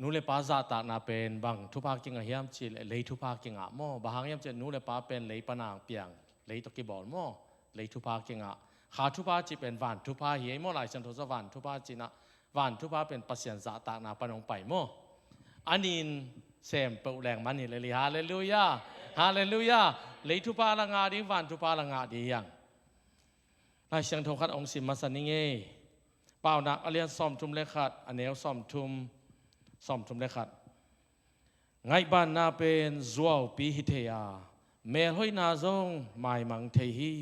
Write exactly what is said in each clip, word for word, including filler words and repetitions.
Nu le pa zahtakna pen bang thupha kingah hiam cih leh lei thupha kingah maw? Bang hang hiam cih leh nu le pa pen lei pana piang, lei tawh kibawl maw? Lei thupha kingah. Kha thupha cih pen van thupha hi ei maw? Lai Siangtho sungah van thupha cihna, van thupha pen Pasian zahtakna pan hong pai maw? A nin sem peuh leng man hi lel hi. Halleluiah. Halleluiah. Lei thupha la ngah ding, van thupha la ngah ding hi hang. Lai Siangtho khat hong sim masa ning ei. Paunak a lian sawmthum le khat, a neu sawmthum, sawmthum le khat. Ngaihbanna pen zuaupi hi thei a, melhoihna zong maimang thei hi.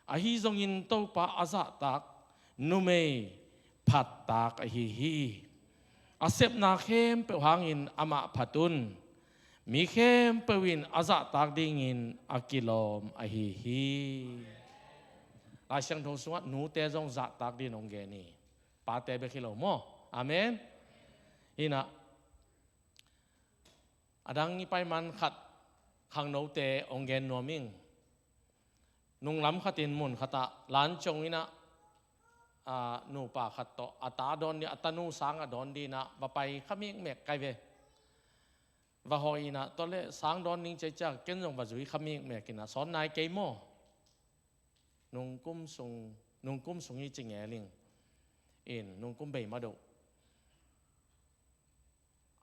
Ahi zongin Topa a zahtak numei phattak ahi hi. A sepna khempeuh hangin amah phat un. Mi khempeuh in a zahtak dingin a kilawm ahi hi. Lai Siangtho sungah nute zong zahtak dingin hong gen hi. Pate bek hi lo maw? Amen. Hi-in ah, a dang i pai man khat khangnote hong gen nuam ing. Nunglam khatin mun khatah lan ciang in ah, a, nupa khat tawh a ta dawn ding, a tanu sang a dawn dingin ah va pai kha mikmek kai ve. Va hawh in ah, tua leh sang dawn ding ci ciang ken zong va zui kha mikmek in ah, sawn nai kei maw? Nungkum sung, nungkum sung hi ci ngel ing. In, nungkum bei mah doh.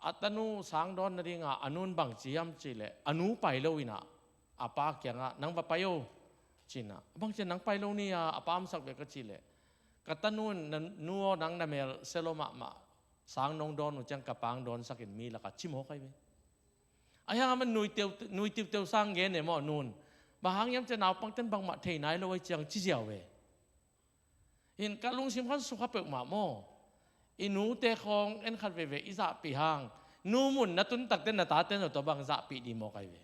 A tanu sang dawn nadingah a nu'n bang ci hiam cih leh, a nu pai lo in ah, a pa kiangah, "Nang va pai o," ci-in ah. "Bang ci nang pai lo ni a, a pa omsak ve ka cih leh, ka tanu in, 'Na nu aw, nang na mel sia lo mahmah, sang nong dawn uh ciang ka pa hong dawnsak in,' mi lakah ci mawk ahi ve." Ahi hang amah nui teu, nui tiuteu sang gen e maw, a nu'n. Bang hang hiam cih leh naupangte'n bangmah thei nai lo ahih ciang ci ziau ve. Hi-in ka lungsim khan sukha peuhmah maw? I nute khawng en khat veve i zahpih hang, nu mun na tun takte na tate zong tua bang zahpih ding mawk ahi ve.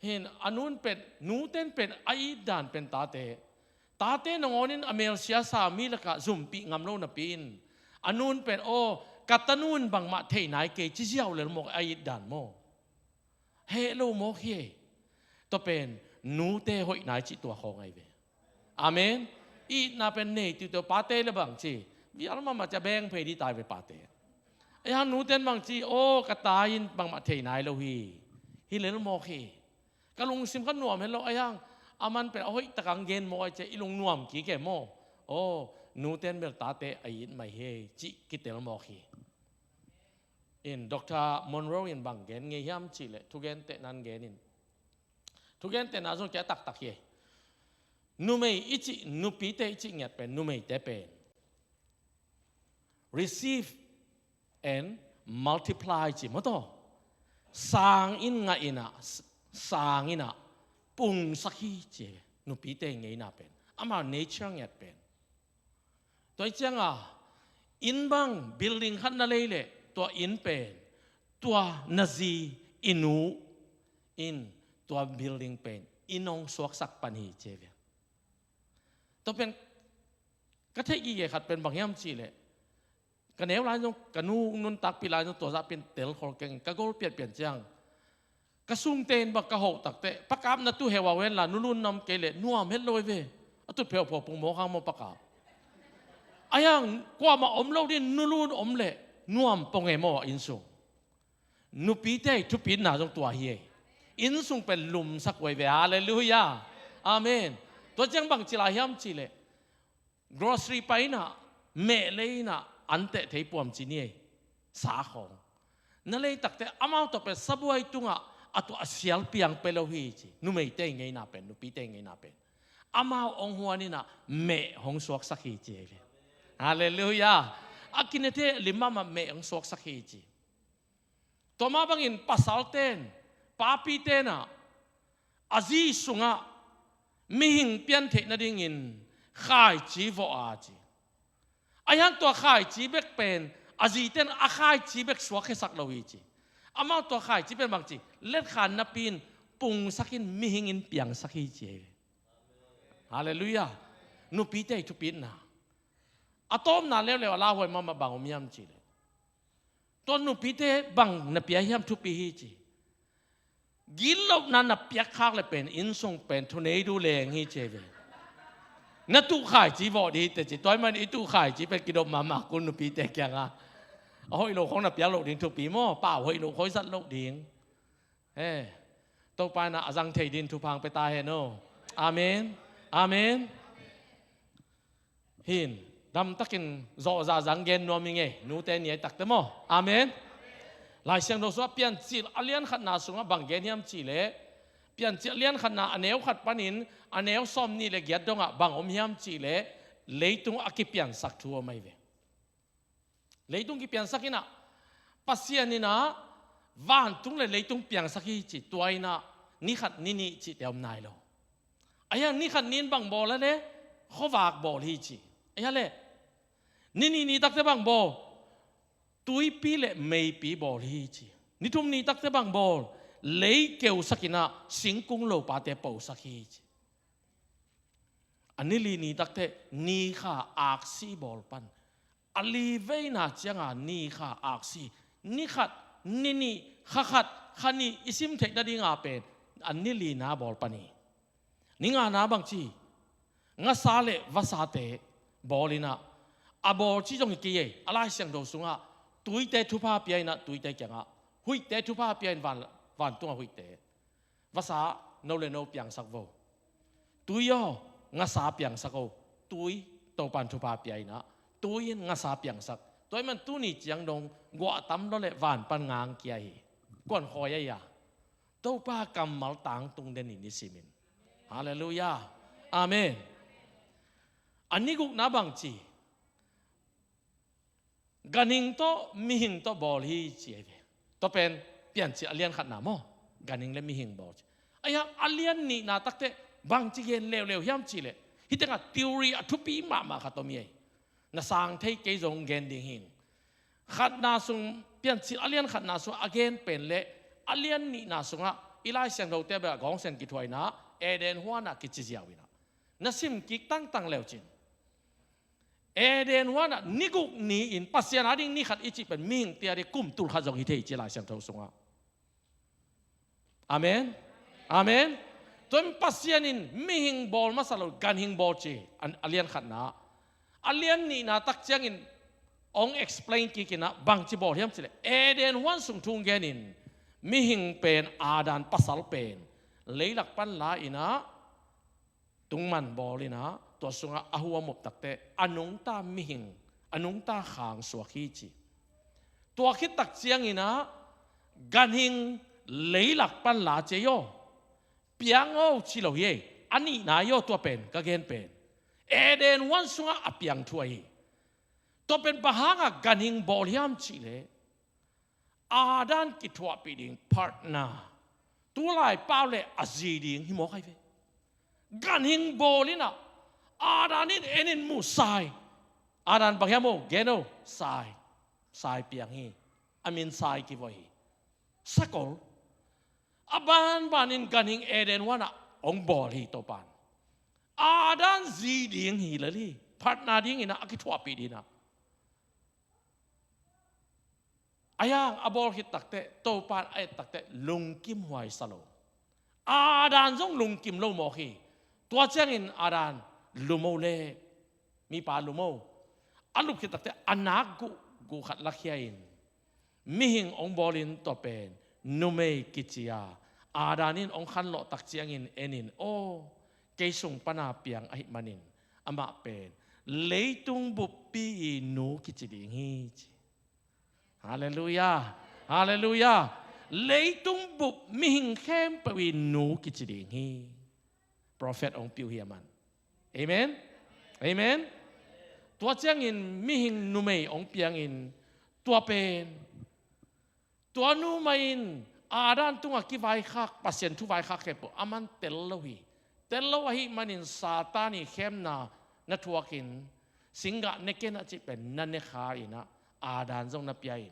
Hi-in a nu'n pen, nute'n pen a it dan pen tate, tate nangawnin a mel siasa mi lakah zumpih ngam lo napi-in, a nu'n pen, "Aw, ka tanu in bangmah thei nai kei," ci ziau lel mawk a it dan maw? Heh lo mawk hi. Tua pen nute hoih nai cih tua khawng ahi ve. Amen. Itna pen nei tiuteu, pate le bang ci, vial mahmah ci a beng phei ding tai ve pate. Ahi hang nute'n bang ci, "Aw, ka ta in bangmah thei nai lo hi," hi lel mawk hi. Ka lungsim kha nuam het lo, ahi hang aman pen a hoih tak hong gen mawk ahih ciang i lungnuam kik e maw? "Aw, nute'n bel tate a it mai hi," cih kitel mawk hi. In, Doctor Munro in bang gen ngei hiam cih leh, thugentehna hong gen in, thugentehna zong kia taktak hi. Numei i cih, nupite i cih ngiat pen, numeite pen receive and multiply ci maw taw. Sang in ngah in ah, s-, sang in ah pungsak hi ci. Nupite ngeina pen, amau nature ngiat pen. Tua ahih ciangah, inn bang building khat na lei leh, tua inn pen, tua na zi, i nu in tua building pen inn hong suaksak pan hi ci ve. Tua pen ka theih gige khat pen bang hiam cih leh, ka neu lai zong, ka nu nuntakpih lai zong tua zah pen tel khol keng, ka gol pianpian ciang, ka sungte in bang ka hoh takteh, "Pa Kap, na tu heuhau hen la, nu lun na om kei leh nuam het lo hi ve. A tut pheupheuh pung mawk hang maw, Pa Kap?" Ahi hang kuamah om lo ding, nu lun om leh nuam pong e maw, inn sung. Nupite i thupitna zong tua hi e. Inn sung pen lumsak uh ahi ve. Halleluiah. Amen. Tua ciang bang ci lai hiam cih leh, grocery pai in ah, meh lei in ah, anteh thei puam ci ni ei. Sa khawng na lei takteh, amau tawh pen sabuai tungah a tuah a sial piang pia lo hi ci. Numeite i ngeina pen, nupite i ngeina pen, amau hong huan in ah meh hong suaksak hi ci ei ve. Halleluiah. A kinethe lim mahmah meh hong suaksak hi ci. Tua mah bangin pasalte'n, papite'n ah, a zi sungah mihing pian theih nadingin khaici vawh a ci. Ahi hang tua khaici bek pen, a zite'n a khaici bek suakkhiasak lo hi ci. Amau tua khaici pen bang ci, letkhan napi-in pungsak in mihing in piangsak hi ci. Halleluiah. Nupite i thupitna. A tawpna leuleu a lauhuai mahmah bang om hiam cih leh, tua nupite bang na pia hiam, thupi hi ci. Gitlohna na piak khak leh pen, inn sung pen thuneidu leng hi ci ei ve. Na tuh khaici vawh ding hi teh ci. Tua ahih manin i tuh khaici pen kidop mahmah kul nupite kiangah. A hoih lo khong na pial loh ding thupi maw, pau hoih lo khong i zat loh ding. He, Topa in a zang thei ding thupha hong pia ta hen aw. Amen. Amen. Hin, damtakin zawhzah zang gen nuam hi ngei, nute ni ai takte maw. Amen. Lai Siangtho sungah Piancil a lian khatna sungah bang gen hiam cihleh, Piancil a lian khatna a neu khat panin a neu sawm nih le giat dongah bang om hiam cihleh, leitung a kipiansak thu om ahi ve. Leitung kipiansak in ah, Pasian in ah vantung le leitung piangsak hi ci, tua in ah ni khat ni nih cihte om nai lo. Ahi hang ni khat ni in bang bawl a le, khuavak bawl hi ci. Ahi hang le, ni nih ni takte bang bawl, tuipi le meipi bawl hi ci. Ni thum ni takte bang bawl, lei keusak in ah singkung lopate posak hi ci. A ni li ni takte ni kha aksi bawl pan. A li veina cianga ni kha aksi. Ni khat, ni nih, kha khat, kha nih i sim theih nadinga pen a ni lina bawl pan hi. Ni ngana bang ci, ngasa le vasate bawl in ah, a bawl ci zong hi kei ei, a Lai Siangtho sungah tuite thupha pia in ah, tuite kiangah, huihte thupha pia in, van, vantungah huihte. Vasa, no le no piangsak vo. Tui aw, ngasa piangsak o. Tui, Topan thupha pia in ah, tui in ngasa piangsak. Tua ahih man tuni ciang dong guah tam lua le van pan ngang kia hi. Kuan khawi ahi a, Topa kammal tangtung den in i simin. Halleluiah. Amen. A ni gukna bang ci, ganhing tawh mihing tawh bawl hi ci ahi ve. Tua pen Piancil a lian khatna maw, ganhing le mihing bawl ci. Ahi hang a lian nihna takte bang ci gen leuleu hiam cihleh, hih tengah theory a thupi mahmah khat om hi ei. Na sang thei kei zong gen ding hing. Khatna sung, Piancil a lian khatna sung a gen pen le a lian nihna sungah i Lai Siangthote bel a gawngsen kithuaina, Eden huanah kici ziau in ah, na sim kik tangtang leu cin, Eden huanah ni guk ni-in Pasian ading ni khat i cih pen mihingte ading kum tul khat zong hi thei ci Lai Siangtho sungah. Amen. Amen. Tua in Pasian in mihing bawl masa lo, ganhing bawl ci, a lian khatna. A lian nihna tak ciangin hong explain kik in ah bang ci bawl hiam cihleh, Eden huan sung thu hong gen in, mihing pen, Adam pasal pen, leilak pan la in ah, tungman bawl in ah, tua sungah a huam up takte a nungta mihing, a nungta khang suak hi ci. Tua khit tak ciangin ah, ganhing leilak pan la ci ei aw, piang aw ci lo hi ei. A nihna hi aw, tua pen ka gen pen Eden huan sungah a piang thu ahi. Tua pen bang hangah ganhing bawl hiam cihleh, Adam kithuahpih ding partner, tulai pau le a zi ding hi mawk ahi ve. Ganhing bawl in ah, Adam in en in mu, sai. Adam bang hiam aw, gen aw, sai. Sai piang hi. A min sai kivuah hi. Sakol. A banbanin ganhing Eden huanah hong bawl hi Topan. Adam zi ding hi lel hi. Partner dingin ah a kithuahpih ding ah. Ahi hang a bawl khit takte, Topan a et takte lungkim huai sa lo. Adam zong lungkim lo mawk hi. Tua ciangin Adam, lum o le, mipa lum o. A lup khit takte a nak guh, guh khat lakhia in, mihing hong bawlin tua pen numei kici a, Adam in hong khanlawh tak ciangin en in, aw, kei sung pana piang ahih manin amah pen leitung buppi i nu kici ding hi, ci. Halleluiah. Halleluiah. Leitung bup mihing khempeuh i nu kici ding hi. Prophet hong piu hi a man. Amen. Amen. Tua ciangin mihing numei hong piangin, tua pen, tua numei in Adam tungah kivaikhak, Pasian thu vaikhak khempeuh a man tel lo hi. Tel lo ahih manin Satan i khemna na thuakin, singgah ne ken a cih pen na ne kha in ah, Adam zong na pia in.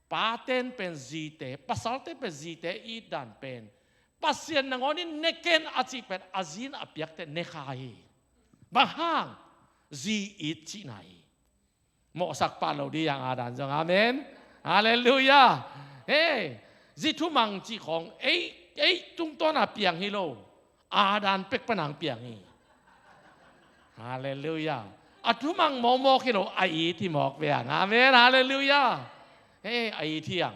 Paten pen zite, pasalte pen zite i it dan pen, Pasian nangawnin ne ken a cih pen a zin a piakte ne kha hi. Bang hang? Zi it cihna hi. Mawhsak pah lo dih hang Adam zong. Amen. Halleluiah. Hei, zi thumang cih khawng ei, ei tungtawna piang hi lo. Adam pek panang piang hi. Halleluiah. A thumang mawkmawk hi lo, a it hi mawk ve ang. Amen, halleluiah. Hei, a it hi ang.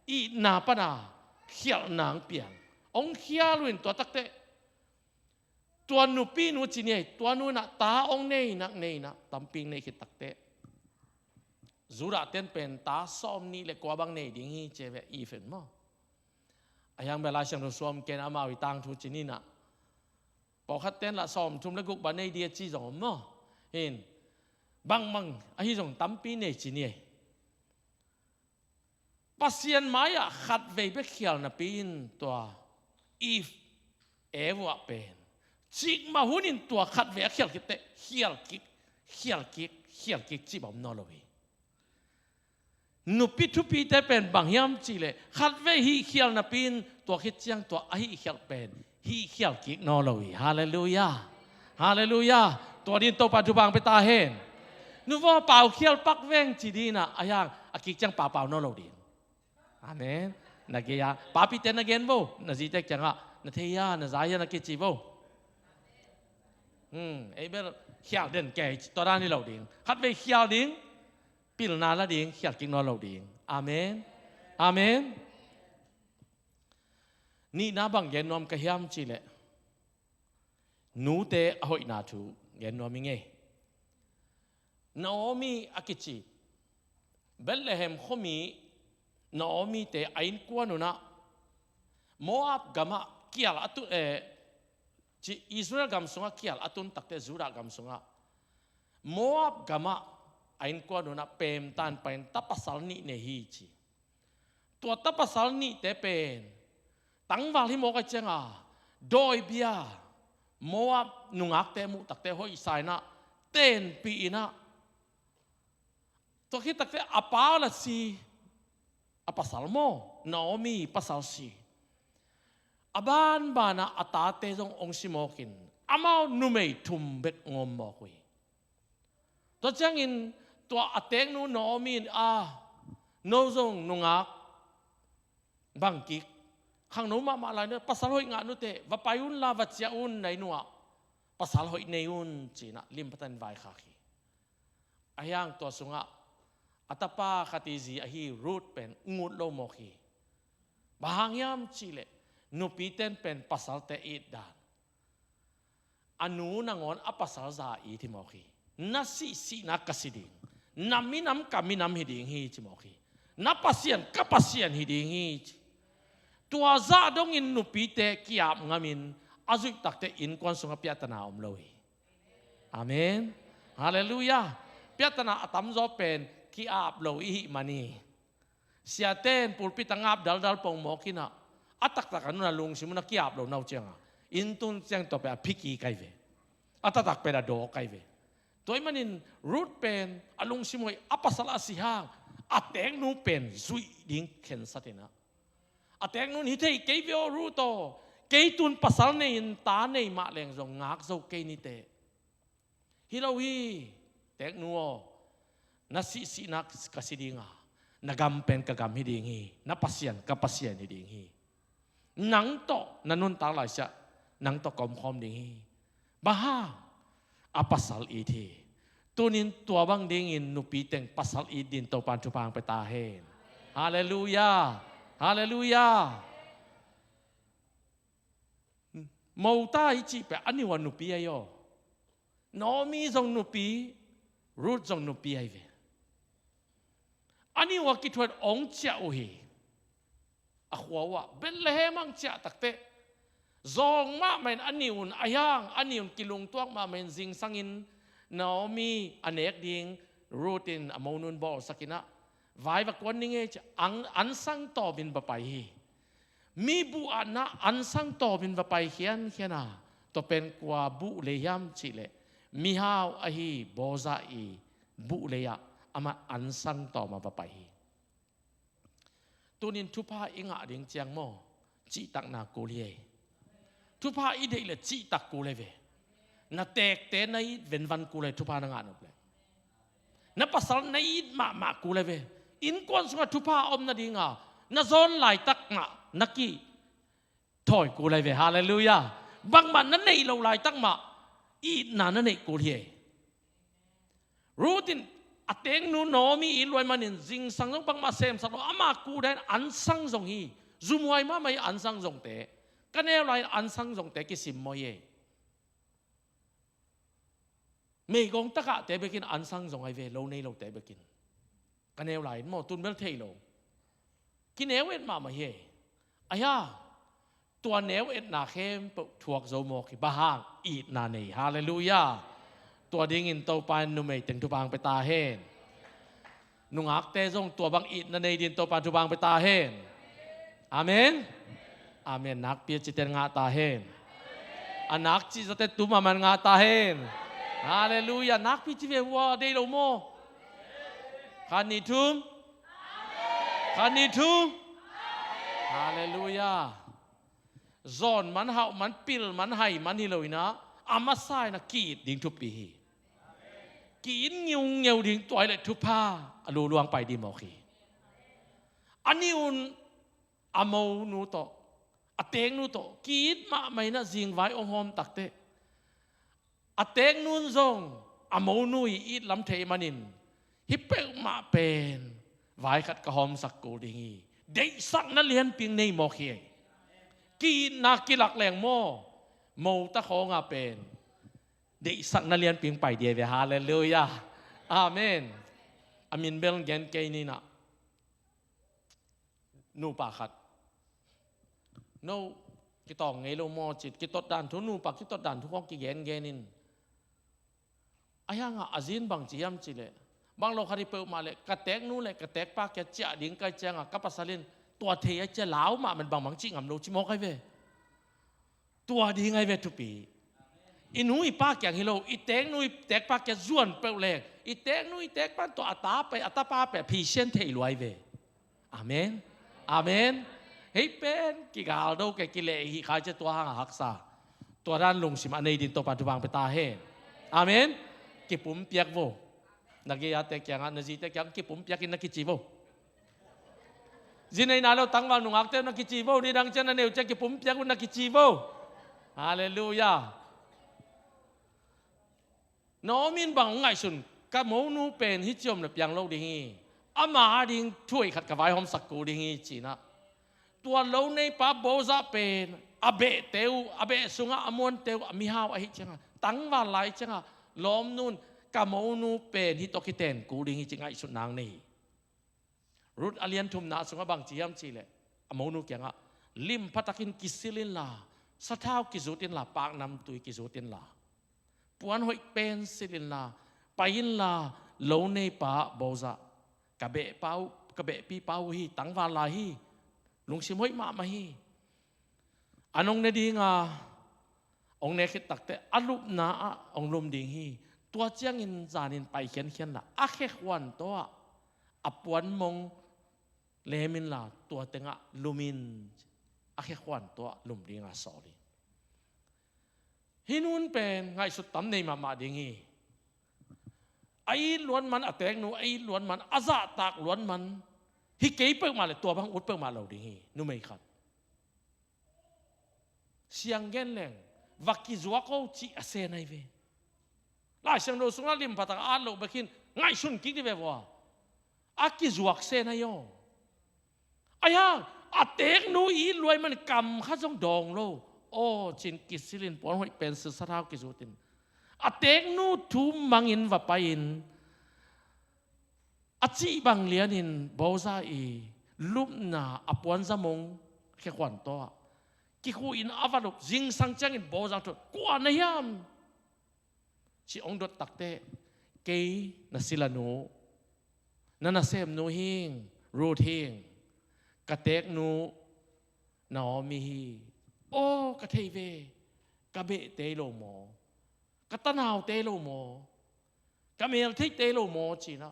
Itna pana khialhna ang piang. Hong khial uh in tua takteh, tua nupi nu ci ni ei, tua nu inah ta hong nei inah, nei inah, tampi nei khit takteh, Judah ten pen ta sawmnih le kua bang nei ding hi ci ve, Eve in maw. A hiang bel Lai Siangtho sung ken amau i tangthu ci ni inah, pawlkhat ten lah sawmthum le guk bang nei ding a ci zong om maw. Hin, bangmah ahi zong tampi nei ci ni ei. Pasian mai-ah khatvei bek khial napi in tua Eve, Eve uh ah pen, cikmah hun in tua khatvei a khial khitteh, khial kik, khial kik, khial kik cih bang om nawn lo hi. Nupi thupite pen bang hiam cihleh, khatvei hih khial napi in tua khit ciang tua a hih khialh pen hih khial kik nawn lo hi. Halleluiah. Halleluiah. Tua dingin Topa thupha hong pia ta hen. Nuvaw, pau khial pak veng ci ding inah, a hiang a kik ciang paupau nawn lo ding. Amen. Na gei-ah, papite na gen vo, na zite kiangah, na thei-a, na za-a na kici vo. Hmm, ei bel khial den kei, tua dan hi lo ding. Khatvei khial ding, pilna la ding, khial kik nawn lo ding. Amen. Amen. Nihna bang gen nuam ka hiam cihleh, nute a hoihna thu gen nuam ing ei. Naomi a kici, Bethlehem khuami Naomi-te a innkuan unah Moab gamah kial a tu, eh, ci, Israel gam sungah kial a tun takteh, Judah gam sungah Moab gamah a innkuan unah pemtan pai-in ta pasal nih nei hi ci. Tua ta pasal nihte pen tangval hi mawk ahih ciangin, dawibia Moab nungakte muh takteh hoihsa inah, tenpih inah, tua khit takteh a pa la si, a pasal maw, Naomi pasal si. A banbanah a tate zong hong si mawkin, amau numei thum bek hong om mawk uh hi. Tua ciangin tua a teknu Naomi in, a, no zong nungak bang kik, khangno mahmah lai nu, pasal hoih ngah nuteh, va pai unla va ciah un, na inn uah pasal hoih nei un ci inah lim phatin vaikhak hi. A hiang tua sungah a tapa khat i zi ahi Ruth pen ngut lo mawk hi. Bang hang hiam cihleh, nupite in pen pasalte it dan, a nu nangawn a pasal za it hi mawk hi. Na sihsihna ka si ding, na minam ka minam hi ding hi ci mawk hi. Na Pasian ka Pasian hi ding hi ci. Tua zah dongin nupite ki-ap ngamin a zuih takteh innkuan sungah piahtana om lo hi. Amen. Halleluiah. Piahtana a tamzaw pen ki-ap lo i hih man hi. Siate in pulpit ah ngap daldal pongmawk inah, a taktak a nunah lungsim unah ki-ap lo na uh ciangin, inn tun ciang tua pen a phiki kai ve. A taktak pen a daw kai ve. Tua ahih manin Ruth pen a lungsim hoih, a pasal a si hang a teknu pen zuih ding khensat inah, a teknu in, hi thei kei ve aw Ruth aw, kei tun pasal nei-in ta nei mah leng zong ngak zo kei niteh. Hi lo hi, teknu aw, na sihsihna ka si ding a, na gam pen ka gam hi ding hi, na Pasian ka Pasian hi ding hi. Nang tawh na nuntak laisiah nang tawh ka omkhawm ding hi. Bang hang? A pasal it hi. Tunin tua bang dingin nupi teng pasal it dingin Topa'n thupha hong pia ta hen. Halleluiah. Halleluiah. Mota i cih pen a ni uh a nupi ahi aw. Naomi zong nupi, Ruth zong nupi ahi ve. A ni uh a kithuah hong ciah uh hi. A khua uh ah Bethlehem hong ciah takteh, zawng mahmah in a ni un, a hiang a ni un kilungtuak mahmah in, zingsangin Naomi a nek ding Ruth in a monu in bawlsak inah, vai va kuan ning ei ci, ang, ansang tawmin va pai hi. Mi buh ah na ansang tawmin va pai khiankhian a, tua pen kua buh lei hiam cihleh, mihau ahi Boaz i buh lei ah amah ansang tawm ah va pai hi. Tunin thupha i ngah ding ciang maw, cihtakna kul hi ei. Thupha i deih leh cihtak kul hi ve. Na tekte na it venvan kul hi, thupha na ngah nop leh. Na pasal na it mahmah kul hi ve. Innkuan sungah thupha om nadinga na zawn laitak mah na kithawi kul hi ve. Halleluiah. Bangmah na neih loh laitak mah itna na neih kul hi ei. Ruth in a teeknu Naomi it luai manin zingsang zong bangmah semsak lo, ama kuhdan in ansang zong hi. Zumhuai mahmah hi ansang zongte. Ka neu lai-in ansang zongte kisimmawh hi ei. Meigong takahte bekin ansang zong ahi ve, lo nei lote bekin. Ka neu lai-in maw, tun bel thei lo. Kineu et mahmah hi ei. Ahi a, tua neu etna khempeuh thuak zo mawk hi. Bang hang? Itna nei. Halleluiah. Tua dingin Topa in numei teng thupha hong pia ta hen. Nungakte zong tua bang itna nei dingin Topa in thupha hong pia ta hen. Amen. Amen. Nakpi a cite in ngah ta hen. A nakcih zawte tu mahmah in ngah ta hen. Halleluiah. Nakpi ci ve uh a, deih lo maw? Khat, nih, thum. Khat, nih, thum. Halleluiah. Zawn man, hauh man, pil man, hai man hi lo in ah, a masa in ah ki-it ding thupi hi. Ki-it ngiungeu ding, tua hi leh thupha a luluang pai ding mawk hi. A nih un a monu tawh, a teeknu tawh ki-it mahmah in ah zingvai hong hawm takteh, a teeknu in zong a monu i it lam thei manin, hih peuhmah pen vai khat ka hawmsak kul ding hi. Deihsakna lianpi nei mawk hi. Ki-itna kilak leng maw, mo ta khawng a pen deihsakna lianpi pai ding hi ve. Halleluiah. Amen. A min bel gen kei ni in ah, nupa khat, no kitawng ngei lo maw ci-in, kitot dan thu, nupa kitot dan thu khawng kigengen in, ahi hang a, a zi in bang ci hiam cih leh, bang lo khat hi peuhmah leh ka teeknu leh ka teekpa kiang ciah ding ka hih ciangin ka pasal in tua thei ahih ciang lau mahmah in bangmah cih ngam lo ci mawk ahi ve. Tua ding ahi ve thupi. I nu i pa kiang hi lo, i teeknu i teekpa kiang zuan peuh leng, i teeknu i teekpa in tua a ta pen, a tapa pen phisian thei lua hi ve. Amen. Amen. Hih pen kigal do kei, kileh hih kha ahih ciang tua hang a haksa. Tua dan lungsim a nei dingin Topa in thupha hong pia ta hen. Amen. Kipumpiak vo. Na gei-ate kiangah, na zite kiangah kipumpiak in na kici vo. Zi nei nai lo tangval nungakte na kici vo. Nidang ciang na neu ciang kipumpiak un na kici vo. Halleluiah. Naomi in bang hong ngaihsun? Ka monu pen hih ci om leh piang lo ding hi. Ama ading thu hoih khat ka vaihawmsak kul ding hi ci-in ah. Tua lo neipa Boaz pen a behte uh, a beh sungah a muante uh a mihau ahih ciangin, tangval lai ciangin lawmnu in ka monu pen hih tawh kiten kul ding hi ci ngaihsutna hong nei hi. Ruth a lian thumna sungah bang ci hiam cih leh, a monu kiangah, lim pha takin kisil inla, sathau kizut inla, paknamtui kizut inla, puan hoih pen silh inla, pai inla, lo neipa Boaz, ka behpa uh, ka behpipa uh hi, tangval lai hi, lungsim hoih mahmah hi. An hong ne ding a hong ne khit takteh a lupna ah hong lum ding hi. Tua ciangin zanin pai khiankhian la, a khekhuan tawh ah a puanmong lem inla, tua tengah lum in, a khekhuan tawh ah lum ding a sawl hi. Hih nu in pen ngaihsut tam nei mahmah ding hi. A it luat man, a teeknu a it luat man, a zahtak luat man, hi kei peuhmah leh tua bang ut peuhmah lo ding hi. Numei khat siang gen leng, va kizuak o cih a sen ahi ve. Lai Siangtho sungah lim pha tak a at loh bek hi in, ngaihsun kik ni ve vua. A kizuak sen ahi aw. Ahi hang a teeknu it luai man, kam khat zong dawng lo. Aw ci-in kisil in, puan hoih pen silh, sathau kizut in, a teeknu thu mangin va pai in, a cih bang lianin Boaz i lupna a puanzamong khekhuan tawh ah kikhuh in a va lup. Zingsang ciangin Boaz thu, kua na hiam ci hong dot takteh, kei na silanu, na nasemnu hing, Ruth hing, ka teeknu Naomi hi. Aw, ka thei ve, ka behte hi lo maw, ka tanaute hi lo maw, ka meltheite hi lo maw ci-in ah.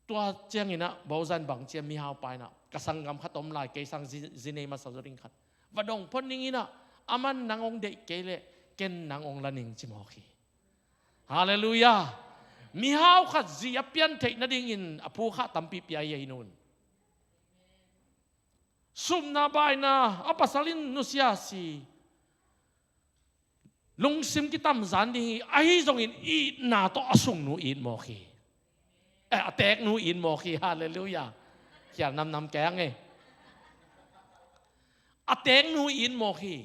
Tua ciangin ah Boaz in bang ci hiam, mihaupa in ah, ka sanggam khat om lai, kei sang zi, zi nei masa zaw ding khat, va dong phot ning in ah, aman nang hong deih kei leh ken nang hong la ning ci mawk hi. Halleluiah. Mihau khat zi a pian theih nadingin a phukhak tampi pia hi a, hih nu in. Supna baina, a pasal in nusia si, Lungsim kitamzan ding hi, ahi zongin itna tawh a sungnu it mawk hi. Eh, a teknu it mawk hi, halleluiah. Khial namnam keng e. A teknu it mawk hi.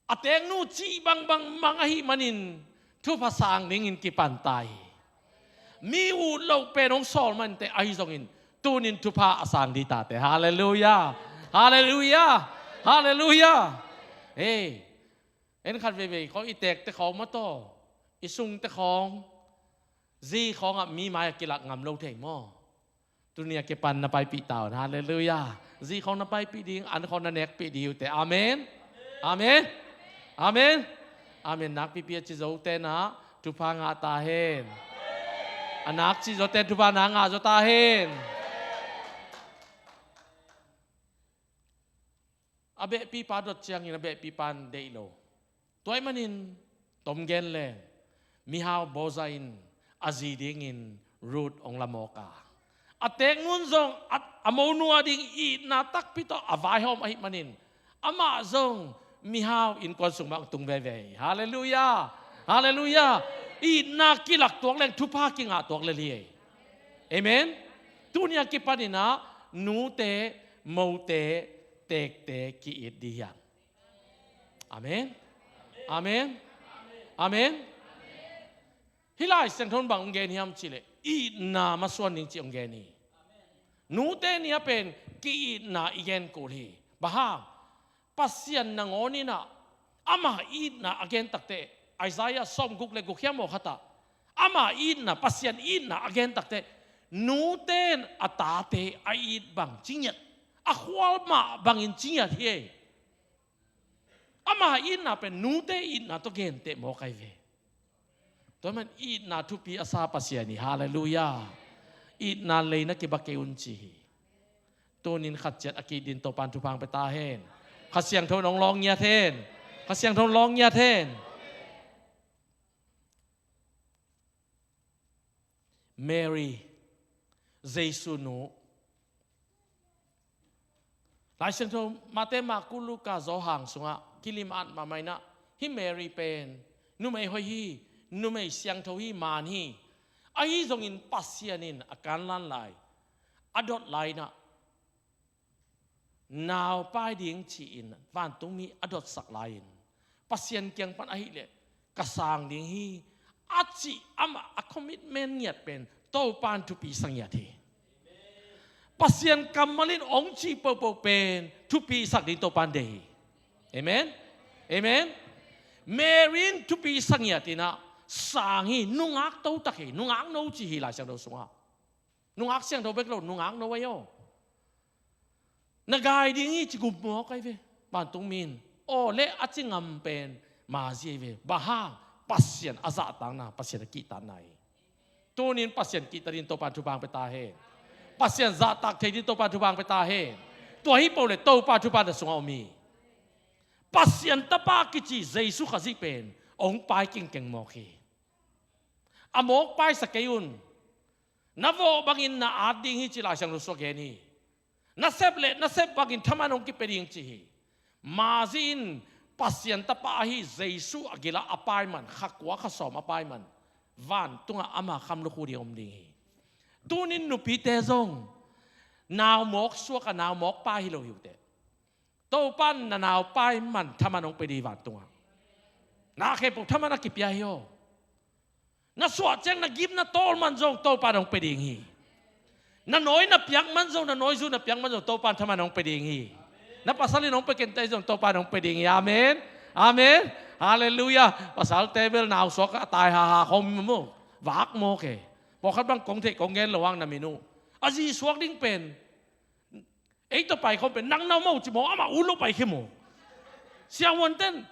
A teknu cih bangbang mang ahih manin thupha sang dingin kipan ta hi. Mi ut loh pen hong sawl mah inteh, ahi zongin tunin thupha a sang ding ta teh. Halleluiah. Halleluiah. Halleluiah. Hei, en khat veivei khawng i tekte khawng maw taw, i sungte khawng, zi khawngah mi mai-ah kilak ngam lo thei maw? Tuni a kipan na paipih ta un. Halleluiah. Zi khawng na paipih ding, an khawng na nekpih ding uh teh. Amen. Amen. Amen. Amen. Nakpipi a ci zo tenah thupha ngah ta hen. A nak ci zo ten thupha na ngah zo ta hen. A behpipa dot ciangin a behpipa in deih lo. Tua ahih manin tom gen leng, mihau Boaz in a zi dingin Ruth hong la mawk a, a teknu in zong a, a monu a ding itna takpi tawh a vaihawm ahih manin, amah zong mihau innkuan sung mah hong tung veve hi. Halleluiah. Halleluiah. Itna kilak tuak leng thupha kingah tuak lel hi. Amen. Tuni a kipaninah nute, mote, tekte ki-it ding hi hang. Amen. Amen. Amen. Hih Lai Siangtho in bang hong gen hiam cihleh, itna masuan ding cih hong gen hi. Nute ni a pen ki-itna i gen kul hi. Bang hang? Pasian nangawn inah ama itna a gen takteh, Isaiah sawmguk le guk hiam aw khatah, ama itna, Pasian itna a gen takteh, nute in a tate a it bang ci ngiat, a khual mah bangin ci ngiat hi. Ama itna pen nute itna tawh genteh mawk ahi ve. Tua man itna thupi a sa Pasian hi. Halleluiah. Itna lei na kiba kei un ci hi. Tunin khat ciat a ki-it dingin Topan thupha hong pia ta hen. Kha Siangtho in hong lawng ngiat hen. Kha Siangtho in hong lawng ngiat hen. Mary, Jesu nu. Lai Siangtho Mate, Marku, Luka, Johan sungah kilim at mahmah inah, hih Mary pen numei hoih hi, numei siangtho hi, man hi. Ahi zongin Pasian in a kanlan lai, a dot lai inah, nau pai ding ci-in vantungmi a dotsak lai-in, Pasian kiang pan ahileh ka sang ding hi, a cih amah a commitment ngiat pen Topan thupi sa ngiat hi. Pasian kammal in hong cih pohpoh pen thupi sak ding Topan deih hi. Amen. Amen. Mary in thupi sa ngiat inah sang hi, nungak totak hi, nungak no ci hi Lai Siangtho sungah. Nungak siangtho bek lo, nungak no ahi aw. Na gai ding hi ci gum mawk ahi ve. Vantungmi in aw le a ci ngam pen Mary ahi ve. Bang hang? Pasian a zahtakna, Pasian a kihtakna hi. Tunin Pasian kihtak dingin Topan thupha hong pia ta hen. Pasian zahtak thei dingin Topan thupha hong pia ta hen. Tua hi peuh le Topa thupha na sungah om hi. Pasian Tapa kici Jesu Khazih pen hong pai kingkeng mawk hi. A mawk paisak kei un. Na vawh bangin na at ding hi ci Lai Siangtho sungah gen hi. Na sep le na sep bangin thaman hong kipia ding ci hi. Mary in Pasian Tapa ahi Jesu a gila a pai man, kha kua kha sawm a pai man, vantungah ama kham lukhu ding om ding hi. Tunin nupite zong nau mawk suak a nau mawk pai hi lo hi uh teh. Topan na nau pai man thaman hong pia ding hi vantungah. Na khempeuh thaman a kipia hi aw. Na suah ciang na gim na tawl man zong Topan hong pia ding hi. Na nawi na piak man zong, na nawi zu na piak man zong Topan thaman hong pia ding hi. Na pasal in hong pia kenteh zong Topan hong pia ding hi. Amen. Amen. Halleluiah. Pasal table nau suak a tai haha khawm maw. Vak mawk e. Pawlkhat bang kong theih kong gen lo hang na min uh. A zi suak ding pen ei tawh pai khawm pen nang na maw ci maw, amah ut lo pai khia maw. Siavuanten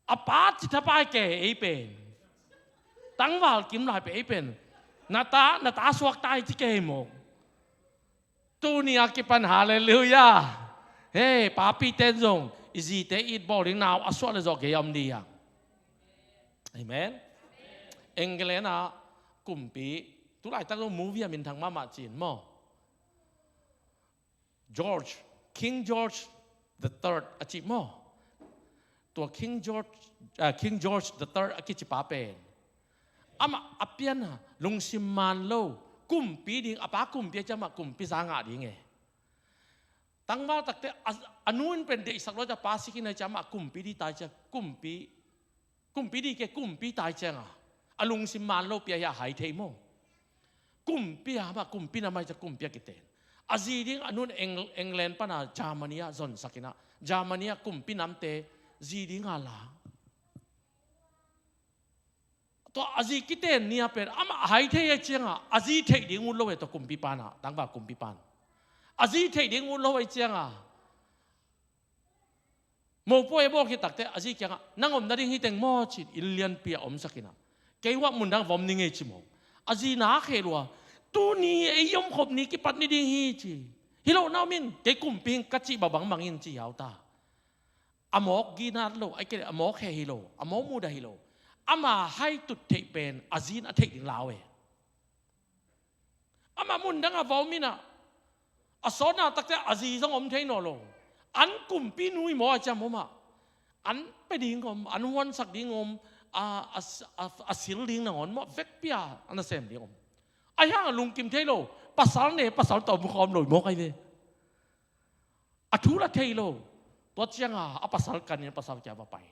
a pa ci thapai kei ei pen. Tangval kim lai pen ei pen. Na ta, na ta suak tai ci kei maw. Tuni a kipan halleluiah. Hei, papi ten zong i zite it bawl ding, nau a suah le zawh gei a om ding hi hang. Amen. England ah kumpi, tulaitak zong movie a minthang mahmah ci-in maw, George, King George the Third a cih maw? Tua King George, ah, King George the third a kici pa pen, amah a pian a lungsim man lo, kumpi ding, a pa kumpi a ci amah kumpi za ngah ding e. Tangval takte a, a nu in pen deihsak lo a, a pa sik in a ci amah kumpi ding tai ci a, kumpi, kumpi ding ke, kumpi tai ciang a, a lungsim man lo pi a hi a, hai thei maw. Kumpi a, amah kumpi nam a hi ci a, kumpi a kiten. A zi ding a nu in Eng-, England pan a Germany ah zonsak in a, Germany ah kumpi namte zi ding a la. Tua a zi kiten ni a pen amah a hai thei a ciang a, a zi theih ding ut lo e, tua kumpipa in a, tangval kumpipa in. A zi theih ding ut lo a ciang a, mopawi a bawl khit takte a zi kiangah, "Nang om nading hi teng maw?" ci-in inn lianpi ah omsak in a, "Kei uh ah mundang va om ning ei," ci maw. A zi nak hel uh a, "Tuni ei omkhop ni kipat ni ding hi," ci. "Hi lo, na om in, kei kumpi hi ing ka cih bangbang in," ci hiau ta. A mawk ginat lo, ai kei leh a mawk heh hi lo, a mawk mudah hi lo. Ama hai tut theih pen a zi in a theih ding lau e. Amah mundang a va om in a, a sawtna takte a zi zong om thei nawn lo. An kumpi nu hi maw a ci a, om a, an pia ding om, an huansak ding om, a, a, a, a sil ding nangawn maw, vekpi a, a nasem ding om. Ahi hang a lungkim thei lo. Pasal ne, pasal tawh om khawm lo hi maw kai ve. A thu la thei lo. Tua ciang a, a pasal kan in a pasal kiang va pai.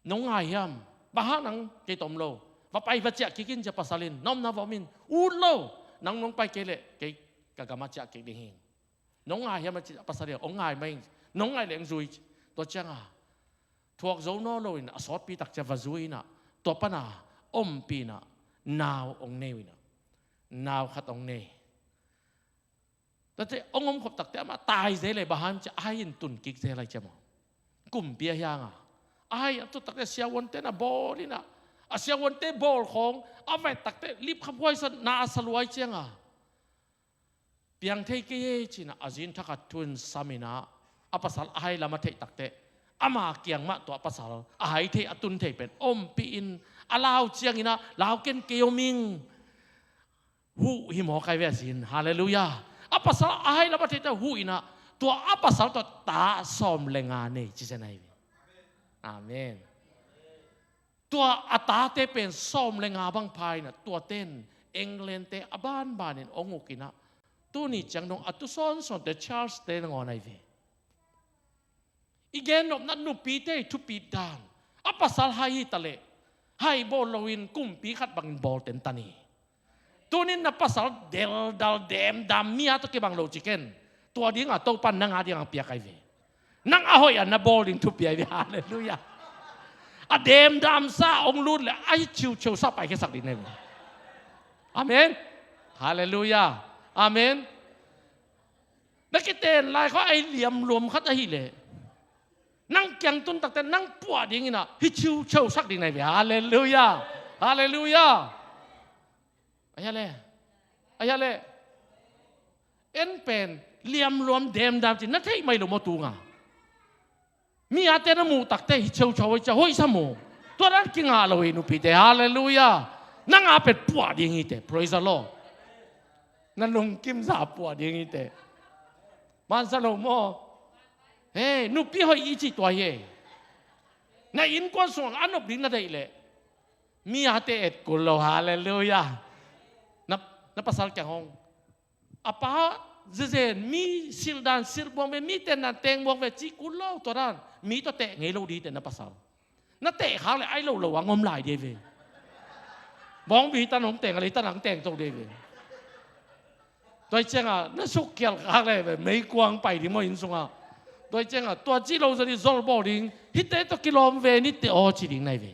"Nong ngai hiam? Bang hang nang kei tawh om lo? Va pai va ciah kik in," ci a pasal in. "Na omna va om in, ut lo. Nang nong pai kei leh kei ka gam ah ciah kik ding hi. Nong ngai hiam?" a ci a pasal in, "Ong ngai mah ing. Nong ngai leh ong zui," ci. Tua ciang a, thuak zo nawn lo in a sawtpi tak ciang va zui in a, tua pan a ompih in a, nau ong nei uh in a, nau khat ong nei. Tate ong omkhop takte amah tai zel e, bang hang ci a, a hai in tun kik zel lai ci a maw. Kumpi ahi hang a, a hai a tut takte siavuante na bawl in a, a siavuante bawl khawng a vet takte lipkhaphuai sa, na a sa luai ciang a, "Piang thei kei ei," ci in a, a zi in thakhat thu in sam in a, a pasal a hai lam a theih takte ama kiang mah tua pasal a hai thei, a tun thei pen ompih in a lau ciang in a, "Lau ken, kei om ing." Huh hi maw kai ve a zi in. Halleluiah. A pasal a hai lam a theihte huh in a, tua a pasal tawh ta sawm le nga nei ci zen ahi ve. Amen. Tua a tate pen sawm le nga bang pha in a, tuate in England-te a banban in ong uk in a, tuni ciang dong a tu sawnsawnte Charles-te nangawn ahi ve. I gen nopna nupite i thupit dan. A pasal hai hi ta leh, hai bawl loin kumpi khat bangin bawl ten ta ni. Tunin na pasal deldal demdam, mi a tawh kibang lo ci ken. Tua ding a Topan nang a ding a piak ahi ve. Nang a hoih a na bawl ding thupi ahi ve. Halleluiah. A demdamsa ong lut leh a hi chiuchiusa paikhiasak ding na hi ve. Amen. Halleluiah. Amen. Na kiten lai khawng a hi liamluam khat ahih leh, nang kiang tun takte nang puah ding in a hi chiuchiusak ding na hi ve. Halleluiah. Halleluiah. Ahi a leh, ahi a leh, en pen liamluam demdam ci na theih mai lo maw tung a? Mi ate na muh takte hi chiuchiu hi ci a hoih sa maw. Tua dan kingah lo hi nupite. Halleluiah. Nang a pen puah ding hi te. Praise the Lord. Na lungkimsa puah ding hi te. Mansa lo maw. He, nupi hoih i cih tua hi e. Na innkuan sungah a nop ding na deih leh, mi ate et kul lo. Halleluiah. Na, na pasal kiang hong, a pa zezen, mi silh dan silh buang ve, mi tendan teng buang ve ci kul lo. Tua dan mi tawh teh ngei lo ding hi te na pasal. Na teh khak leh ai lo lo a ngom lai ding hi ve. Bawngbi tan hong teng a leh tan hong teng to ding hi ve. Tua hi ciangah na sukkhialh khak leh ve, meikuang pai ding maw inn sungah. Tua hi ciangah tua ci lo zaw ding, zol bawl ding, hihte tawh kilawm ve ni te aw ci ding na hi ve.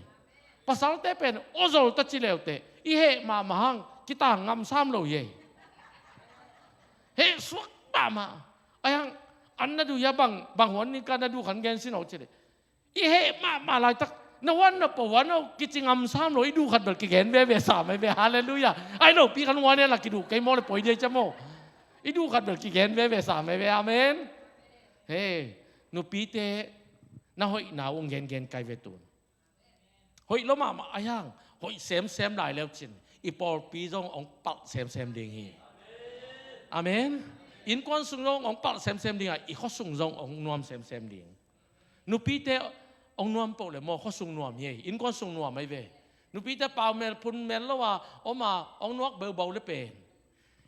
Pasalte pen aw zol ta ci leuteh i heh mahmah hang kitang ngamsam lo hi ei. Heh suak mahmah. Ahi hang an na duh hia, bang, bang huan ning ka na duh khan gen sin aw ci leh, i heh mahmah laitak na huan na pua huan aw kici ngamsam lo, i duh khat bel kigen veve sam ahi ve. Halleluiah. Ai lopi khan huan heh la kiduh kei maw leh poi ding hi ci a maw. I duh khat bel kigen veve sam ahi ve. Amen. He, nupite na hoihna uh hong gengen kai ve tun. Hoih lo mahmah ahi hang, hoih semsem lai leu cin i pawlpi zong hong palh semsem ding hi. Amen. Innkuan sung zong hong palh semsem ding a, i khuasung zong hong nuam semsem ding. Nupite Hong nuam peuh le maw, khuasung nuam hi ei. Innkuan sung nuam ahi ve. Nupite pau mel phun mel lo a om a, hong nuak beubau le pen,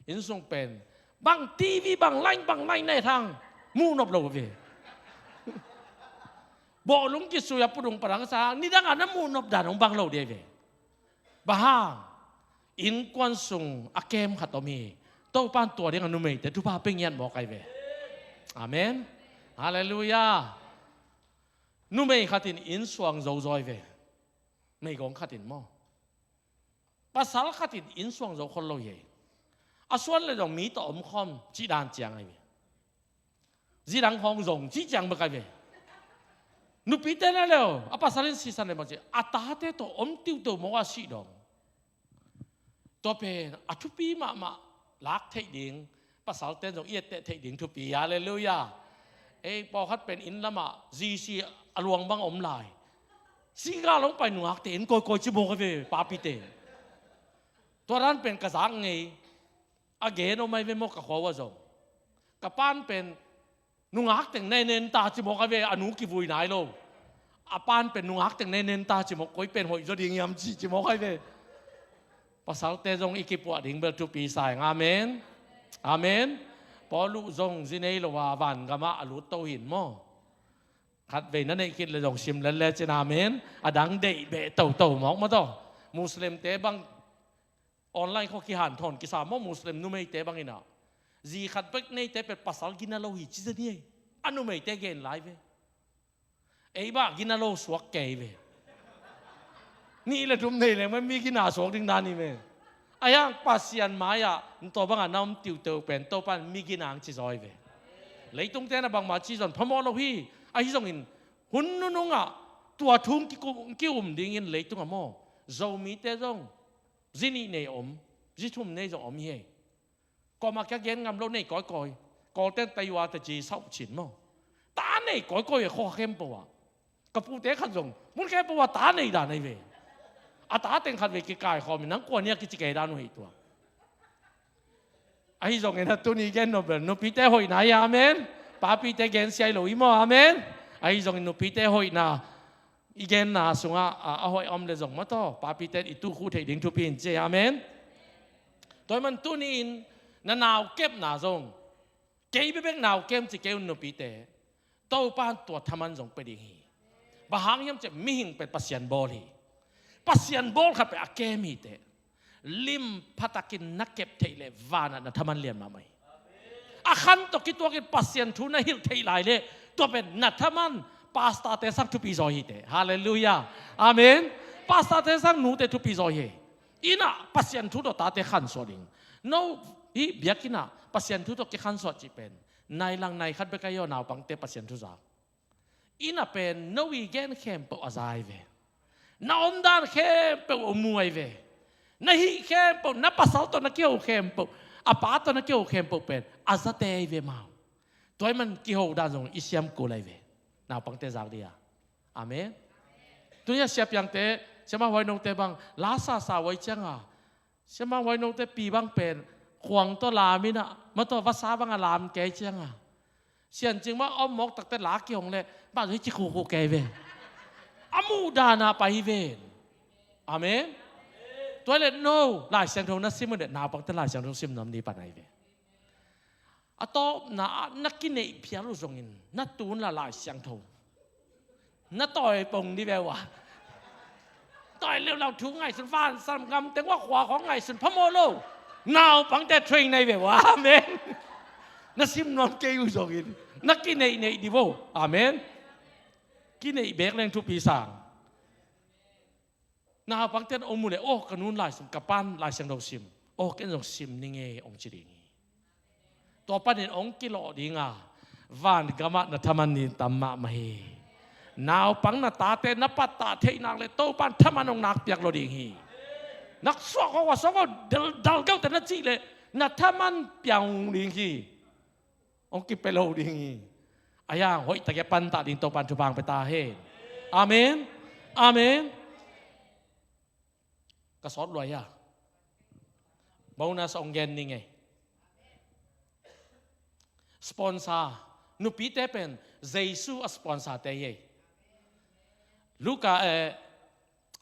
inn sung pen bang T V, bang line, bang line na et hang muh nop lo ve. Bawhlung kisui a pudung padang sa hang, nidang a na muh nop dan hong bang lo ding ahi ve. Bang hang? Innkuan sung a kem khat om hi. Topa'n tua ding a numeite thupha pia ngiat mawk ahi ve. Amen. Halleluiah. Numei khat in inn suang zo zaw hi ve. Meigong khat in maw, pasal khat in inn suang zo khol lo hi ei. A suan le zong mi tawh om khawm cih dan ciang ahi ve. Zi dang khawng zong cih ciang bek ahi ve. Nupite na leu, a pasal in sisan le bang ci, a tate tawh om tiuhteu mawk a sih dong. Tua pen a thupi mahmah, lak theih ding, pasalte'n zong i etteh theih ding thupi. Halleluiah. Ei pawlkhat pen inn lamah zi si a luang bang om lai. Sigal hong pai nungakte en kawikawi ci mawk ahi ve, papite. Tua dan pen ka zak ngei. A gen om ahi ve maw, ka khua uh ah zong. Ka pa'n pen nungak teng na en en ta ci mawk ahi ve, a nu kivui nai lo. A pa'n pen nungak teng na en en ta ci mawk, koi pen hoih zaw ding hiam ci, ci mawk ahi ve. Pasalte zong i kipuah ding bel thupi sa ing. Amen. Amen. Paulu zong zi nei lo a vangamah a lut to hi in maw. Khatvei na neih khit le zong sim lel lecin, amen. A dang deih beh toto mawk maw taw. Muslimte bang online khawng kihanthawn kisa maw, Muslim numeite bang in ah. Zi khat bek neite pen pasal gina lo hi ci zen hi ei. A numeite gen lai ve. Ei bah gina lo suak kei ve. Nih le thum nei leng mi gina suak ding dan hi ve. Ahi hang Pasian mai-ah tua bangah na om tiuhteu pen Topa'n mi gina hong ci zaw hi ve. Leitungte na bangmah ci zong phamawh lo hi. Ahi zongin hun nunungah tua thu hong kikum, ki-um dingin leitungah maw, Zomite zong zi nih nei om, zi thum nei zong om hi ei. Kuamah kia gen ngam lo, nei kawikawi. Kawlte'n tayua taci sauh cin maw. Ta nei kawikawi a khua khempeuh ah. Ka pute khat zong mun khempeuh ah ta nei dan ahi ve. A ta teng khatvei kikaikhawm in nang kua ni a kici kei dan uh hi tua. Ahi zongin a tuni gen nop bel nupite hoihna hi, amen. Papite gensia hi lo hi maw, amen. Ahi zongin nupite hoihna i genna sungah a, a hoih a om le zong maw taw, papite'n i tukhuh theih ding thupi in ci ei, amen. Tua ahih man tuni-in na nau kepna zong, kei bekbek nau kem ci kei un nupite, Topa'n tua thaman zong pia ding hi. Bang hang hiam cih leh mihing pen Pasian bawl hi. Pasian bawl khat pen a kem hi teh. Lim phatakin na kep theih leh vanah na thaman lian mahmah hi. A khan tawh kituakin Pasian thu na hilh theih lai leh tua pen na thaman pastorte sang thupi zaw hi teh. Halleluiah. Amen. Pastorte sang nute thupi zaw hi. Inn ah Pasian thu tawh tate khansuah ding. No hih biakinn ah Pasian thu tawh kikhansuah cih pen nai lang nai khat bek ahi aw, naupangte Pasian thu zak. Inn ah pen no i gen khempeuh a za ahi ve. Na omdan khempeuh a mu ahi ve. Na hih khempeuh, na pasal tawh na kiho khempeuh, a pa tawh na kiho khempeuh pen a zate ahi ve maw. Tua ahih man kiho dan zong i siam kul ahi ve. Naupangte zak ding a. Amen. Tuni a siapiangte, siamah huainote bang la sasa uh ahih ciangin, siamah huainote pi bang pen khuang tawh lam in ah, ma tawh vasa bang a lam kei ciangin, siancing mah om mawk takteh la kihong leh mah zong hih ci khukhu kei ve. A muh dan a pai hi ven. Amen. Tua leh no Lai Siangtho na sim uh leh naupangte Lai Siangtho sim nuam ding pan ahi ve. A tawpna ah na kineih phial uh zongin na tun la Lai Siangtho na tawi pong dih ve ua. Tawi leulau thu ngaihsun, vansam gam teng ua khua khawng ngaihsun phamawh lo. Naupangte train ahi ve ua. Amen. Na sim nuam kei uh zongin na kineihneih dih vo. Amen. Kineih beek leng thupi sang. Naupangte'n om uh leh, aw, ka nu'n Lai Siangtho, ka pa'n Lai Siangtho sim. Aw, ken zong sim ning e, hong ci ding hi. Tua panin hong kilawh ding a, vangamah na thaman ding tam mahmah hi. Naupang na tate na pattah theih nak leh Topa'n thaman hong nakpiak lo ding hi. Na suak aw, a suak aw, dal, dal geuhte na cih leh na thaman piang ding hi. Hong kipia lo ding hi. Ahi hang hoihtak a pantah ding Topa'n thupha hong pia ta hen. Amen. Amen. Ka sawt luai a, bonus hong gen ning ei. Sponsor, nupite pen Jesu a sponsor te hi ei. Luka, eh,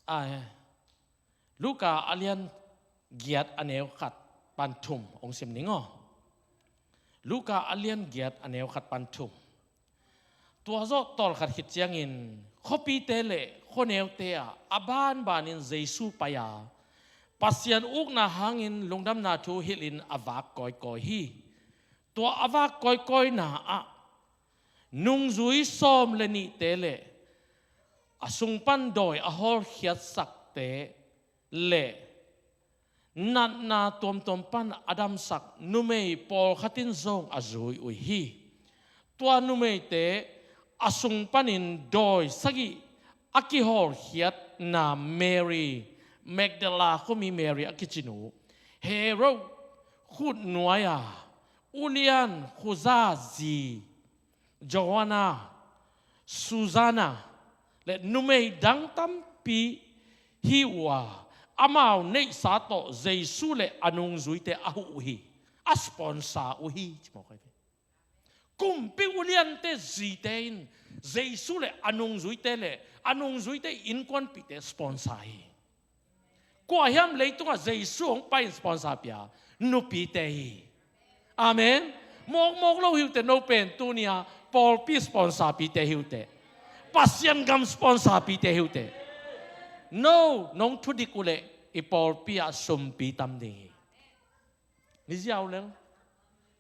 ah, eh, Luka a lian giat a neu khat pan thum hong sim ning aw. Luka a lian giat a neu khat pan thum. Tua zawh tawlkhat khit ciangin khuapite le khuaneute ah a banbanin Jesu pai a, Pasian ukna hangin lungdamna thu hilhin a vak kawikawi hi. Tua a vak kawikawina ah nungzui sawm le nihte le a sung pan dawi a hawlkhiatsakte le natna tuamtuam pan a damsak numei pawlkhat in zong a zui uh hi. Tua numeite a sung panin dawi sagih a kihawlkhiatna Mary, Magdala khuami Mary a kici nu, Herod khutnuai-a ulian Khuza zi Joanna, Susanna le numei dang tampi hi uh a, amau neihsa tawh Jesu le a nungzuite a huh uh hi. A sponsor uh hi, ci mawk ahi ve. Kumpi uliante zite in Jesu le a nungzuite le a nungzuite innkuanpihte sponsor hi. Kua hiam leitungah Jesu hong pai in sponsor pia? Nupite hi. Amen. Mawkmawk lo hi uh teh, no pen tuni-a pawlpi sponsor pite hi uh teh. Pasian gam sponsor pite hi uh teh. No, nong thudik uh leh i pawlpi ah sumpi tam ding hi. Ni ziau leng.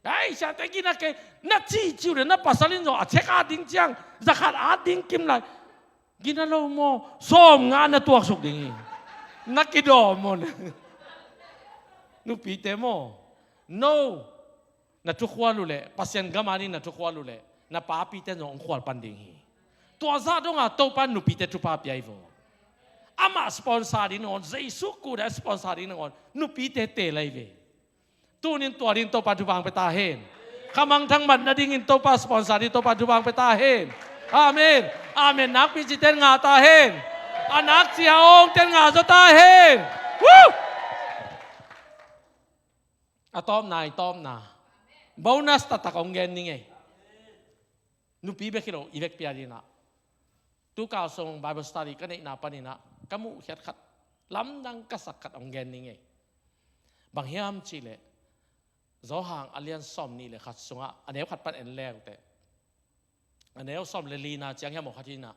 Ai, siate gina kei, na cihcih uh leh na pasal in zong a check a ding ciang zakhat a ding kim lai. Gina lo maw, sawm nga na tuaksuk ding hi. Na kidawm maw. Nupite maw. No. Na thukhual uh leh, Pasian gam a ding na thukhual uh leh na papite zong hong khual pan ding hi. Tua zah donga Topa nupite thupha pia hi vaw. Amah sponsor ding nangawn, Jesu kuda sponsor ding nangawn nupite teel ahi ve. Tunin tua ding Topa thupha hong pia ta hen. Khamangthang mat nadingin Topa sponsor ding Topa thupha hong pia ta hen. Amen. Amen nakpi citen nga ta hen. A nak cia awngten nga zaw ta hen. Woo! A tawpna, i tawpna. Bonus taktak hong gen ning ei. Nupi bek hi lo, i vekpi a dinah. Tu kal sung Bible study ka neihna paninah ka muhkhiat khat, lamdang ka sak khat hong gen ning ei. Bang hiam cihleh, Johan a lian sawm nih le khat sungah a neu khat pan en leuteh, a neu sawm le lina ciang hiam aw khat hinah,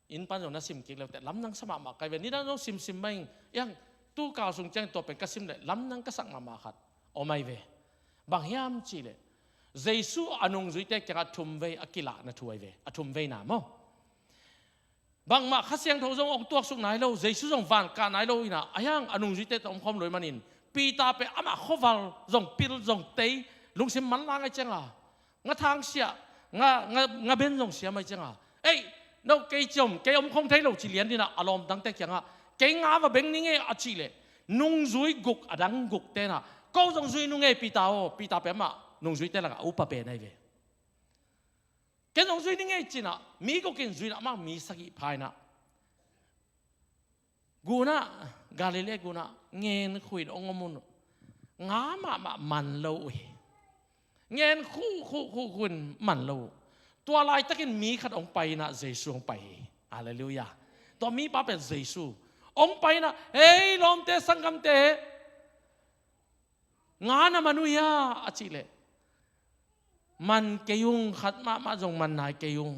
inn pan zong na sim kik leuteh lamdang sa mahmah kai ve. Nidang zong simsim mah ing, iang tu kal sung ciang tua pen ka sim leh lamdang ka sak mahmah khat om ahi ve. Bang hiam cihleh, Jesu a nungzuite kiangah thumvei a kilahna thu ahi ve. A thumveina maw. Bangmah Kha Siangtho zong hong tuaksuk nai lo, Jesu zong van kah nai lo inah, a hiang a nungzuite tawh omkhawm lo ih manin, Peter pen amah khuaval zong pil zong tei, lungsim manlang ahi cianga, nga thang siah, nga, nga, nga ben zong siam ahi cianga, ei, no kei ciom, kei omkhawm thei lo ci lian dinah, a lawmdangte kiangah, kei nga va beng ning ei a cihleh, nungzui guk a dang guk tenah, ko zong zui nung ei Peter aw, Peter pen amah nungzuite lakah a upa pen ahi ve. Ken zong zui ning ei cinah, mi gukin zuinah amah mi sagih pha inah. Gunah, Galilee gunah, ngen khuin hong om un. Nga mahmah man lo uh hi. Ngen khuh, khuh, khuh, khuin man lo uh. Tua laitakin mi khat hong pai inah Jesu hong pai hi. Halleluiah. Tua mipa pen Jesu. Hong pai inah, hei, lawmte, sanggamte. Nga na man uh hia a cihleh, man kei ung, khat mahmah zong man nai kei ung.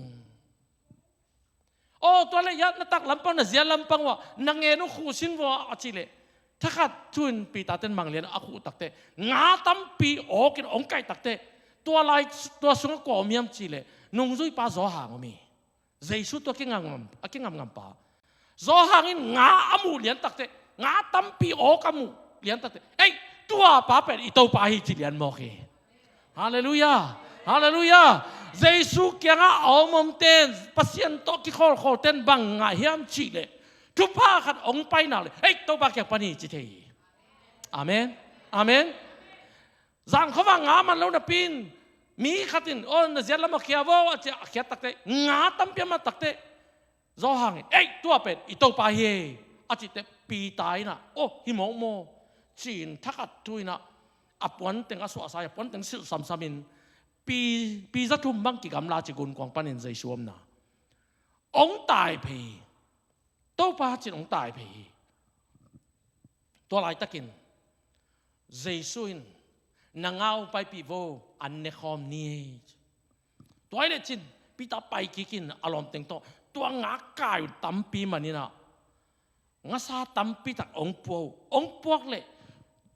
Aw, tua leh hiah na tak lampang, na ziat lampang uah na ngen uh khuh sin vua a cihleh, thakhat thu-in Peter ten manglian a khuh takteh, nga tampi awkin hong kaih takteh, tua lai, tua sungah kua om hiam cihleh, nungzuipa Johan om hi. Jesu tua kingamngam, a kingamngampa. Johan in nga a muh lian takteh, nga tampi awk a muh lian takteh, ei, tua pa pen i Topa hi ci lian mawk hi. Halleluiah. Halleluiah. Jesu kiangah a om omten, Pasian tawh kikhawlkhawl ten bang ngah hiam cihleh, thupha khat hong pai nak leh, ei, Topa kiang pan hi ci thei hi. Amen. Amen. Zangkhovah nga man lo napi-in, mi khat in, aw, na ziat lam a khia vaw a ci a khiat takteh, nga tampi a mat takteh, Johan in, ei, tua pen i Topa hi ei a cihteh, Peter inah, aw, hi mawk maw, ci-in thakhat thu inah a puanteng a suahsa, a puanteng silh samsamin, pi, pi za thum bang kigamla ci gunkuang panin Jesu omna. Hong tai phei hi. Topa cin hong tai phei hi. Tua laitakin Jesu in, "Na nga uh paipih vo, an ne khawm ni." Tua hi lecin Peter pai kikin a lawmteng tawh tua nga kai uh tampi maninah ngasa tampi tak hong pua uh. Hong puak leh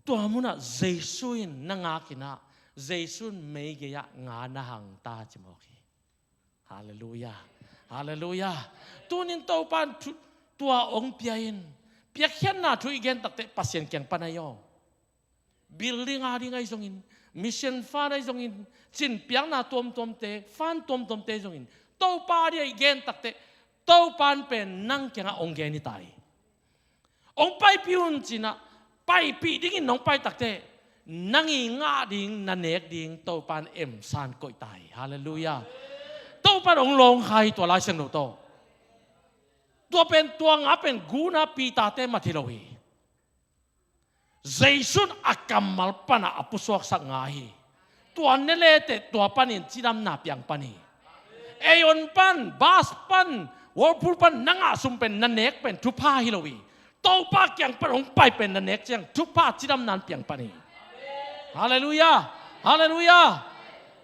tua munah Jesu in na ngakinah, Jesu in meigei-ah nga na hang ta ci mawk hi. Halleluiah. Halleluiah. Tunin Topa in thu, tua hong pia in, piakkhiatna thu i gen takteh Pasian kiang pan ahi aw. Building a ding ahi zongin, mission fund ahi zongin, cin piakna tuamtuamte, fund tuamtuamte zongin, Topa a ding a i gen takteh Topa in pen nang kiangah hong gen hi ta hi. Hong paipih un cinah, paipih dingin nong pai takteh nang i ngah ding, na nek ding Topa in emsan koih ta hi. Halleluiah. Topa in hong lawngkha hi tua Lai Siangtho tawh. Tua pen, tua nga pen guna Peter-te mat hi lo hi. Jesu in a kammal panah a pusuaksak nga hi. Tua ne leteh tua panin cidamna piang pan hi. Aeon pan, bus pan, Whirlpool pan na ngah sum pen, na nek pen thupha hi lo hi. Topa kiang pan hong pai pen na nek ciang thupha cidamna in piang pan hi. Halleluiah. Halleluiah.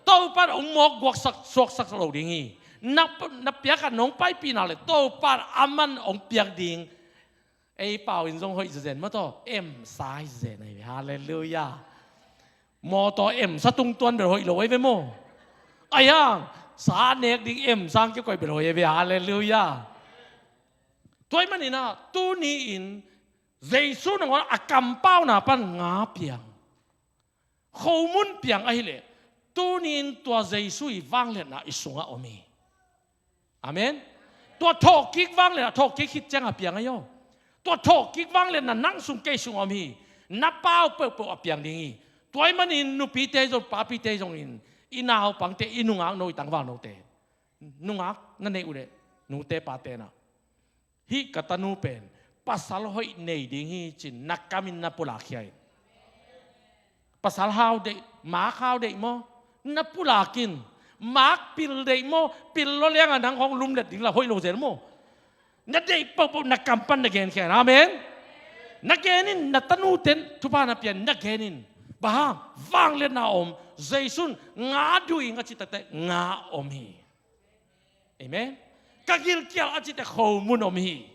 Topa in hong mawk guaksak, suaksak lo ding hi. Na, na piakah nong paipihna leh Topa in aman hong piak ding. Ei pau in zong hoih zezen maw taw, emsa hi zezen ahi ve. Halleluiah. Mawtaw emsa tungtuan bel hoih lo ahi ve maw. Ahi hang sa nek ding emsa kiang koih bel hoih ahi ve. Halleluiah. Tua ahih maninah tuni-in Jesu nangawn a kampauna pan nga piang, khomun piang ahileh, tuni-in tua Jesu i vangliatna i sungah om hi. Amen. Tua thawhkik vangliatna, thawhkik khit ciang a piang ahi aw. Tua thawhkik vangliatna nang sung, kei sung om hi. Na pau peuhpeuh a piang ding hi. Tua ahih manin nupite zong, papite zongin, i naupangte, i nungakno, i tangvalnote, nungak na neih uh leh, nute pate nah, hih ka tanu pen pasal hoih nei ding hi ci-in na kamin na pulakkhia in. Pasal hau deih, mak hau deih maw, na pulakin. Mak pil deih maw, pil lo liangah nang hong lumlet ding la hoih lo zel maw. Na deih peuhpeuh na kam pan na genkhia in. Amen. Na gen in, na tanuten thupha na pia in, na gen in. Bang hang, vangliatna om, Jesu in nga duh ing a cih takteh nga om hi. Amen. Ka gilkial a cih teh khomun om hi.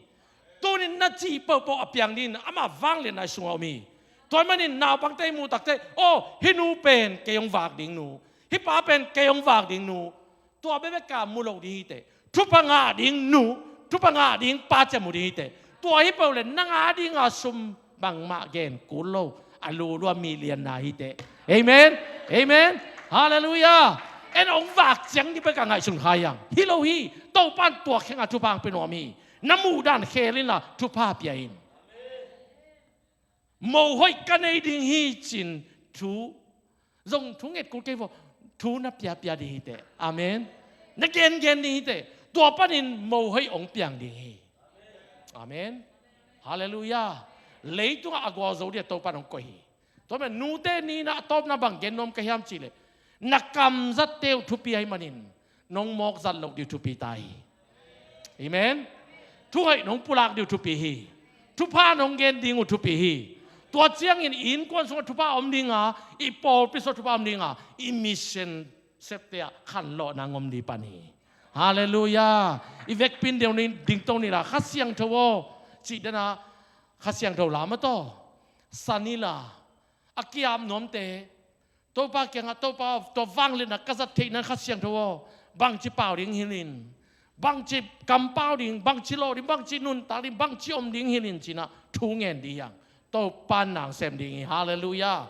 Tunin na cih peuhpeuh a piang dingin ama vangliatna i sungah om hi. Tua ahih manin naupangte i muh takteh, aw, hih nu pen kei hong vak ding nu, hih pa pen kei hong vak ding nu. Tua bekbek a mu lo ding hi teh. Thupha ngah ding nu, thupha ngah ding pa ci a mu ding hi teh. Tua hi peuh leh nang a dinga sum bangmah gen kul lo, a lulua mi lianna hi teh. Amen. Amen. Halleluiah. En hong vak ciang ding bek a ngaihsun kha hi hang. Hi lo hi. Topa in tua khenga thupha hong pia nuam hi. Na muhdan khel inla thupha pia in. Mo hoih ka nei ding hi ci-in thu zong thu nget kul kei vaw. Thu na piapia ding hi teh. Amen. Na gengen ding hi teh. Tua panin mo hoih hong piang ding hi. Amen. Halleluiah. Leitungah a gualzo ding a Topa in hong koih hi. Tua ahih manin nute ni-in a tawpna bang gen nuam ka hiam cih leh, na kamzatte uh thupi ahih manin nong mawkzat loh ding uh thupi ta hi. Amen. Thuhoih nong pulak ding uh thupi hi. Thupha nong gen ding uh thupi hi. Tua ciangin i innkuan sungah thupha om dinga, i pawlpi sungah thupha om dinga, i mission septe ah khanlawhna ngah ding pan hi. Halleluiah. I vekpi-in ding tawh ni la, Kha Siangtho aw, cih dena, Kha Siangtho la mataw, sa ni la, a kiap nuamte, Topa kiangah, Topa, tua vangliatna ka zat theihna Kha Siangtho aw, bangci pau ding hilh in, bangci kampau ding, bangci lawh ding, bangci nuntak ding, bangci om ding hilh in ci-in ah thu ngen ding hi hang. Topa in na sem ding hi. Halleluiah.